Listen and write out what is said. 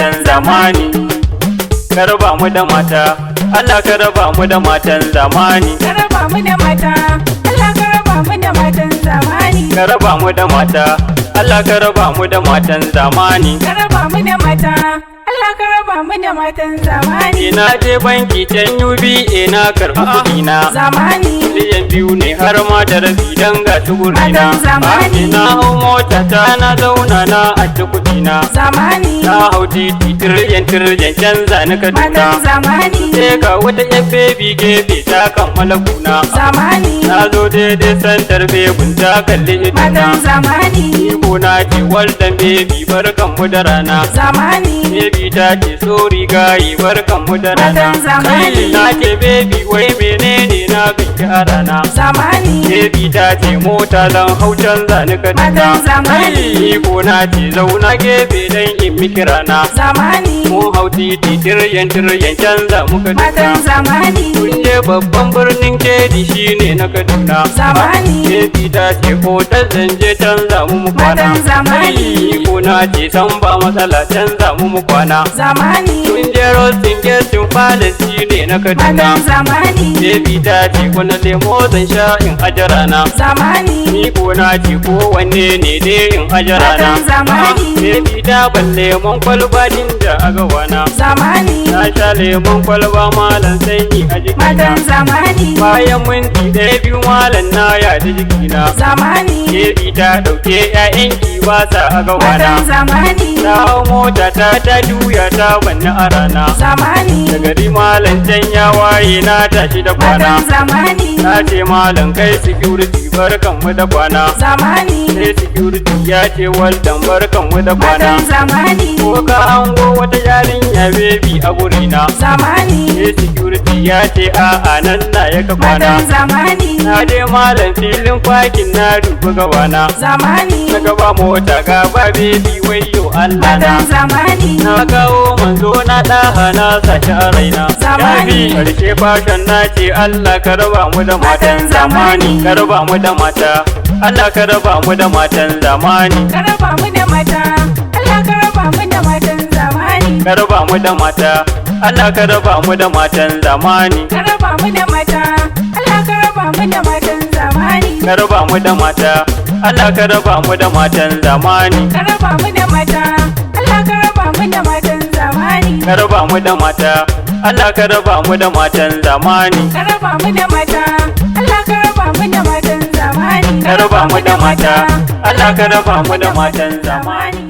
matan zamani. Ka raba mu da mata, Allah ka raba mu da matan zamani. Ka raba mu da mata, Allah ka raba mu da matan zamani. Ka raba mu da mata, Allah ka raba mu da matan zamani. Ka raba mu da mata, Allah ka raba mu da matan zamani. Ina je banki can UBA na karɓi kuɗi na. Zamani. 2 miliyan ne har ma da rabi dan ga tuguri na. Matan zamani. Na hau mota ta na zauna na ajiye kuɗi na. Zamani. Na hau titi tiryan tiryan canza ni Kaduna. Matan zamani. Sai ga wata yan baby gefe ta kammala kuna. Zamani. Na zo daidai santar bebun ta kalli idona. Matan zamani. Iko na ce, "Well done baby, barkan mu da rana." Zamani. Baby ta ce, "Sorry guy, barkan mu da rana." Matan zamani. Kai, na ce, "Baby, wai menene na ganki a rana?" Zamani. Baby ta ce, "Mota zan hau canza ni Kaduna." Matan zamani. Kai, iko na ce, "Zauna gefe dan in miki rana." Zamani. Mun hau titi tiryan tiryan canza mu Kaduna. Matan zamani. Mun je babban birnin Kedi shine na Kaduna. Zamani. Baby ta ce, "Hotel zan je canza mu mu kwana." Matan zamani. Kai, ko na ce, "San ba matsala, canza mu mu kwana." Zamani. Mun je Roasting Gestin Palace shine na Kaduna. Matan zamani. Baby ta ce, "Wani lemo zan sha in aje rana?" Zamani. Ni ko na ce, "Kowanne ne dai in aje rana." Matan zamani. Baby ta ban lemon kwalba din da a gabana. Zamani. Na sha lemon kwalba malam, sanyi a jikina. Matan zamani. Bayan minti ɗaya biyu malam, na yaji jikina. Zamani. Baby ta ɗauke 'ya'yanki ba sa a gabana. Matan zamani. Ta hau mota ta ta juya ta banni a rana. Zamani. Da gari malam can ya waye, na tashi da kwana. Matan zamani. Na ce, "Malam kai security, barkan mu da kwana." Zamani. Sai security ya ce, "Well done, barkan mu da kwana." Matan zamani. Ko ka hango wata yarinya baby a gurina? Zamani. Sai security ya ce, "A'a, nan na ya ka kwana." Matan zamani. Na je malam filin parking, na dubi gabana. Zamani. Na gaba mota gaba baby, wayyo Allah na. Matan zamani. Na kawo manzo na ɗaha na sashi a raina. Zamani. Yafi karshe fashion na ce, Allah ka raba mu da matan Matan zamani. zamani. Ka raba mu da mata, Allah ka raba mu da matan zamani. Ka raba mu da mata, Allah ka raba mu da matan zamani. Ka raba mu da mata, Allah ka raba mu da matan zamani. Ka raba mu da mata, Allah ka raba mu da matan zamani. Ka raba mu da mata, Allah ka raba mu da matan zamani. Ka raba mu da mata, Allah ka raba mu da matan zamani. Ka raba mu da mata, Allah ka raba mu da matan zamani. Ka raba mu da mata, Allah ka raba mu da matan zamani. Ka raba mu da mata, Allah ka raba mu da matan zamani.